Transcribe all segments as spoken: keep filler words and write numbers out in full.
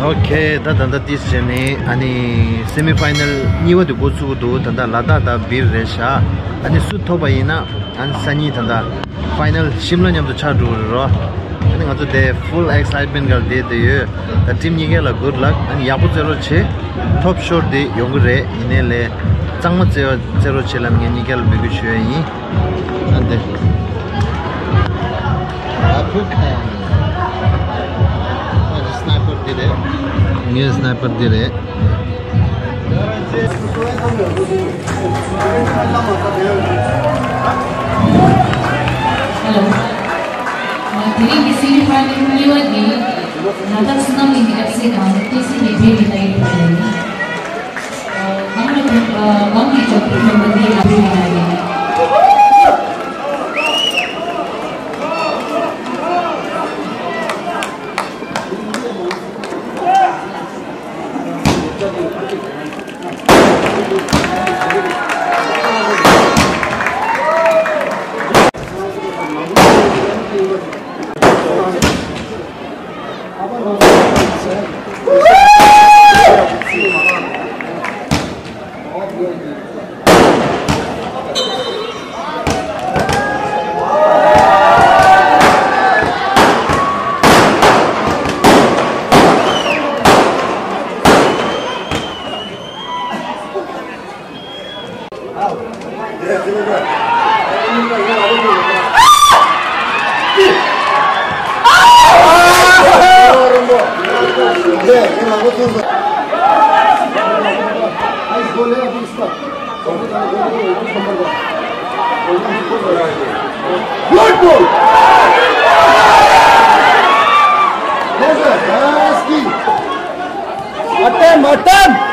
ཨོ་ཁེ། ད་ད་ལྟ་ཏིས་བྱས་ནས་ཨ་ནི་སེ་མི་ཕའི་ནལ་གཉིས་པ་དེ་འགོ་ཚུགས་ཀྱི་འདུག་ད་ལྟ་ལ་དྭགས་དང་སྦིར་རེད་ཤག་ཨ་ནི་སུ་ཐོབ་པ་ཡིན་ན་ཨ་ནི་སང་ཉིན་ད་ལྟ་ཕའི་ནལ་ཤིམ་ལ་མཉམ་དུ་ཆགས་འགྲོ་གི་རེད་རོ། ཨ་ནི་ང་ཚོ་དེ་ཕུལ་ཨེག་སའིཊ་མེན་ཊི་སྒང་བསྡད་བསྡད་ཡོད། ད་ཊིམ་གཉིས་ཀ་ལ་གུཌ་ལག་ཨ་ནི་ཡག་པོ་རྩེད་རོགས་བྱེད། ཐོབ་ཤོར་དེ་ཡོང་གི་རེད། ཡིན་ནའི་ལས་གཙང་མ་རྩེད་རྩེད་རོགས་བྱེད་ལབ་ངས་གཉིས་ཀ་ལ་འབོད་སྐུལ་ཞུ་ཡ་ཡིན། ཨ་འདི། ཨ་ཕུ་ཁ། ཨ་འདི་སི་ནའི་པར་འདི་རེད། ངའི་སི་ནའི་པར་འདི་རེད། ཧེ་ལོ། དེ་རིང་གི་སེ་མི་ཕའི་ནལ་གཉིས་པ་འདི་ལ་དྭགས་བསོད་ནམས་གླིང་གི་ཨེཕ་སི་དང་ཏི་སི་ནས་འཕེལ་གྱི་ལྟ་ཡི་ཕུལ་ཡོད། གང་ལ་ཕེབས་གང་གི་ཇོ་ཕུ་ཐོན་པ་འདི་ལ་ཕུལ་གྱི་ལྟ་ཡི། Good ball! There's a last kick. Attempt, attempt!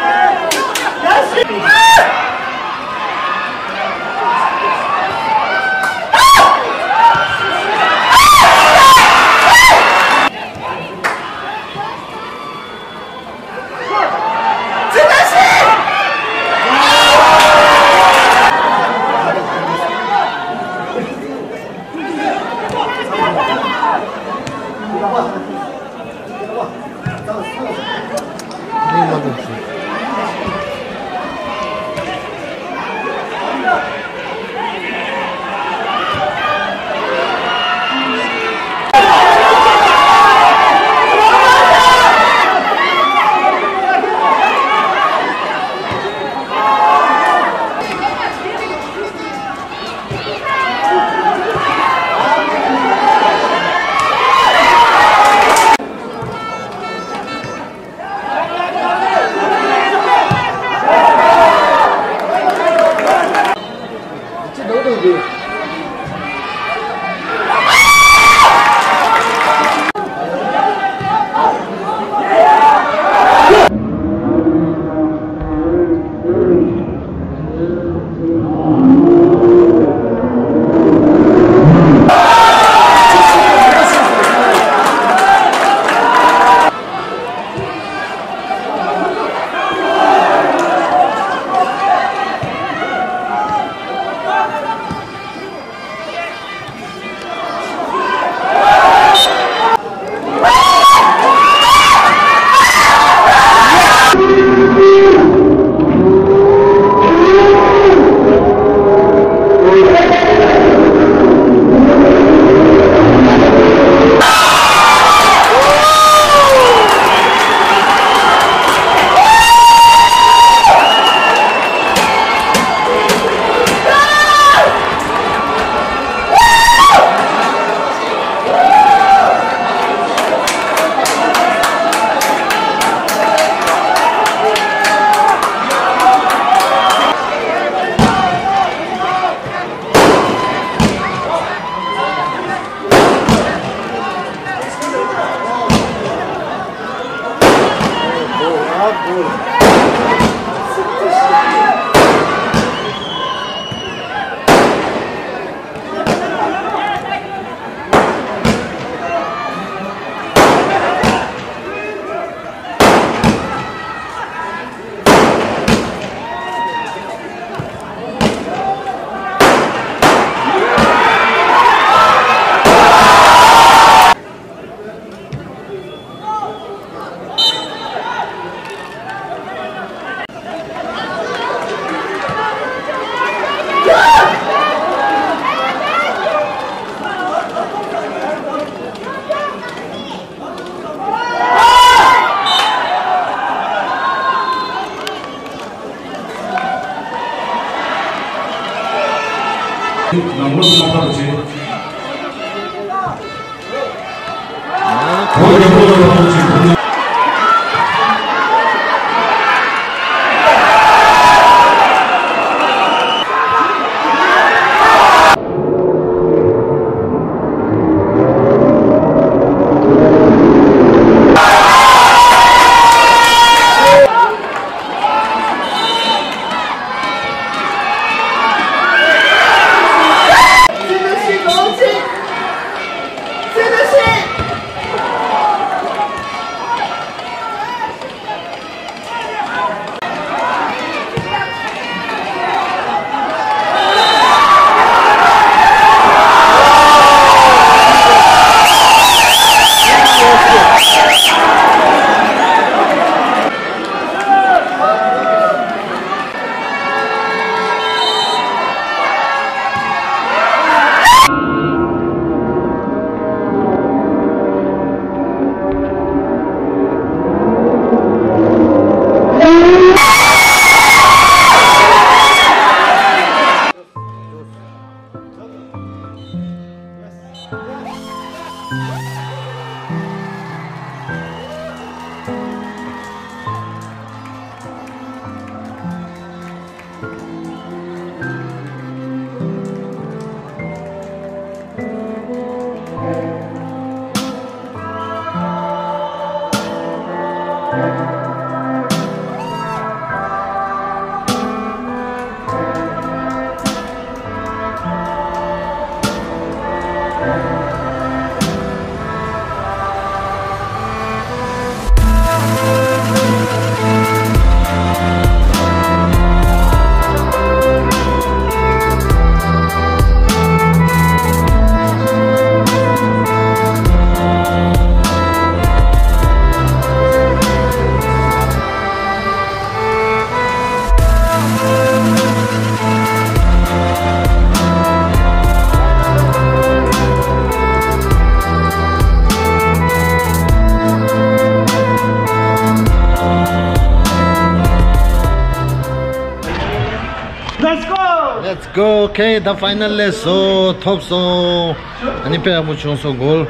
Let's go! Let's go! Okay, the final ལས་སོ་ཐོབ་སོང་། ཨ་ནི་དཔེ་ཡག་པོ་བྱུང་སོང་། གོལ་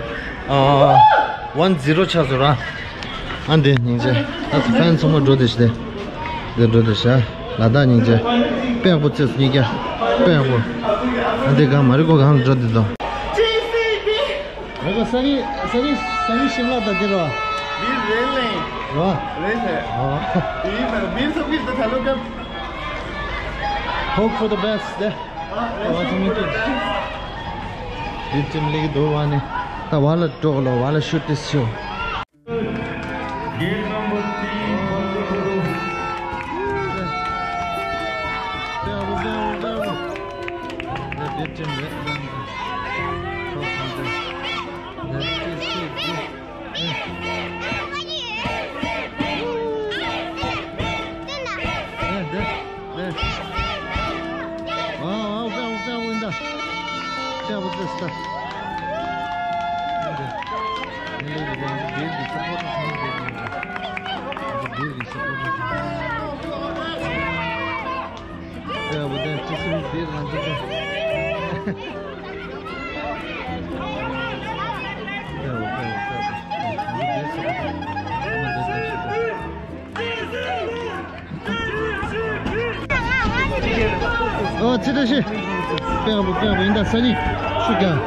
ཨ་ཝན་ཛི་རོ་ཆགས་སོང་ར། ཨ་འདི་སྙིང་རྗེ། ད་ཕན་ཚང་མ་འགྲོ་བསྡད་ཤི་དེ། འདི་འགྲོ་བསྡད་ཤ། ལ་དྭགས་སྙིང་རྗེ། དཔེ་ཡག་པོ་རྩེས་སོང་གཉིས་ཀ། དཔེ་ཡག་པོ། ཨ་འདི་ག་མ་རི་ཀོ་གང་འགྲོ་བསྡད་དོ། རེ་གོ་ས་རི་ས་རི་ས་རི་ཤིམ་ལ་ད་འདི་རོ། མི་རེ་ལེ། རོ། རེ་ལེ། ཨོ། དེ་ཡིན་ན་མི་སོ་མི་ད་ད་ལོ་ཀ། Hope for the best དེ། ཨ་ཨ་ཚང་མ་ཀི། དེ་ཅིམ་ལེགས་དོ་བ་ནི། ད་བ་ལ་འགྲོ་ལོ། བ་ལ་ཤུ་ཏི་ཤོ། Gate number three, Bangkok. ཨོ་ཚེ་བཀྲ་ཤིས། དཔེ་ཡག་པོ་དཔེ་ཡག་པོ་ཡིན། ད་སང་ཉིན་ཤུགས་རྒྱག།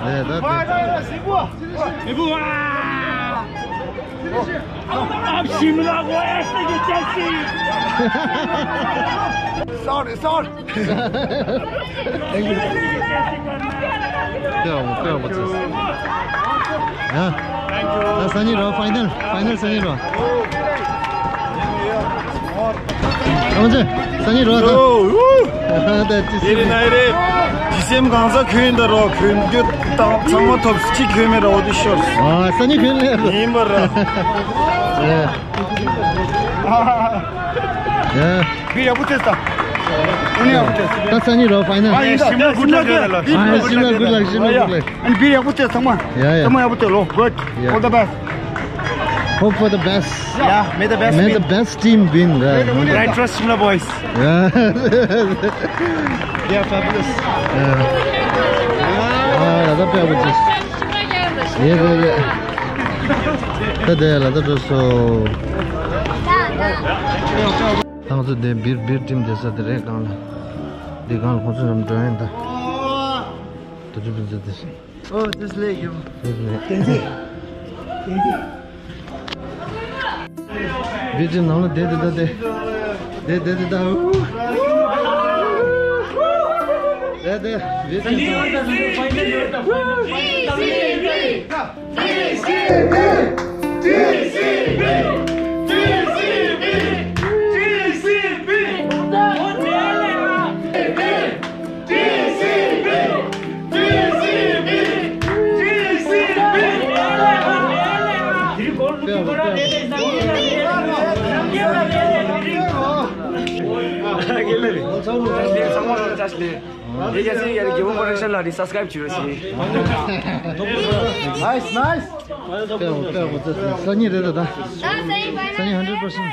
ཨེ་ད་དེ། Sorry, sorry. དཔེ་ཡག་པོ་དཔེ་ཡག་པོ་བྱས། ཡ། ད་སང་ཉིན་རོ། ཕའི་ནལ་ཕའི་ནལ་སང་ཉིན་རོ། ཨོ་ཅེ། སང་ཉིན་རོ་ད། ཨོ། ད་ཅི་ཡེ་རེ་ན་ཡེ་རེ། ཇི་སེམས་གང་ས་གོན་ད་རོ། གོན་རྒྱུ་དང་ཚང་མ་ཐོབ། གཅིག་གོན་མེད་རོ། འོ་དེ་ཤོར། ཨ་སང་ཉིན་གོན་ལེ་རོ། ཡིན་པ་ར། ཡ། བི་ཡག་པོ་ཐེབས་ད། ཨ་ནི་ཡག་པོ་ཐེབས། ད་སང་ཉིན་རོ་ཕའི་ནལ། ཨ་ཡིན་ད། ཤིམ་ལ་གུ་ལ་གུ་ལ། ཤིམ་ལ་གུ་ལ། ཤིམ་ལ་གུ་ལ། ཨ་ནི་བི་ཡག་པོ་ཐེབས་ཚང་མ། ཡ་ཡ། ཚང་མ་ཡག་པོ་ཐེབས་ལོ། Good. Yeah. All the best. Hope for the best. Yeah, may the best May win. The best team win. Yeah. I trust Shimla boys. Yeah. They are fabulous. Yeah. Ah, that's a fair. Yeah, yeah, yeah. ད་དེ་ལ་ད་འགྲོ་སོ། ད་ང་ཚོ་དེ་སྦིར་སྦིར་ཊིམ་དེ་ས་དེ་རེད་གང་ལ། དེ་གང་ལ་ཁོང་ཚོ་རམ་འགྲོ་ཡིན་ད། ད་ཅི་ཕན་ཚུན་དེ། ཨོ་དེ་སླེ་གི། དེ་སླེ། དེ་ཚེ། དེ་ཚེ། སྦིར་ཊིམ་ནང་ལ་དེ་དེ་ད་དེ། དེ་དེ་དེ་ད། དེ་དེ་སྦིར་ཊིམ་ནང་ལ། ཡ་ཡ་ཡ་གི་བོ་ཁོ་རེག་ཤན་ལ་རི་སབ་སི་ཀ་རེབ་བྱེད་རོགས་བྱེད། Nice, nice. ས་ཉིན་རེད་ད། ས་ཉིན་hundred percent.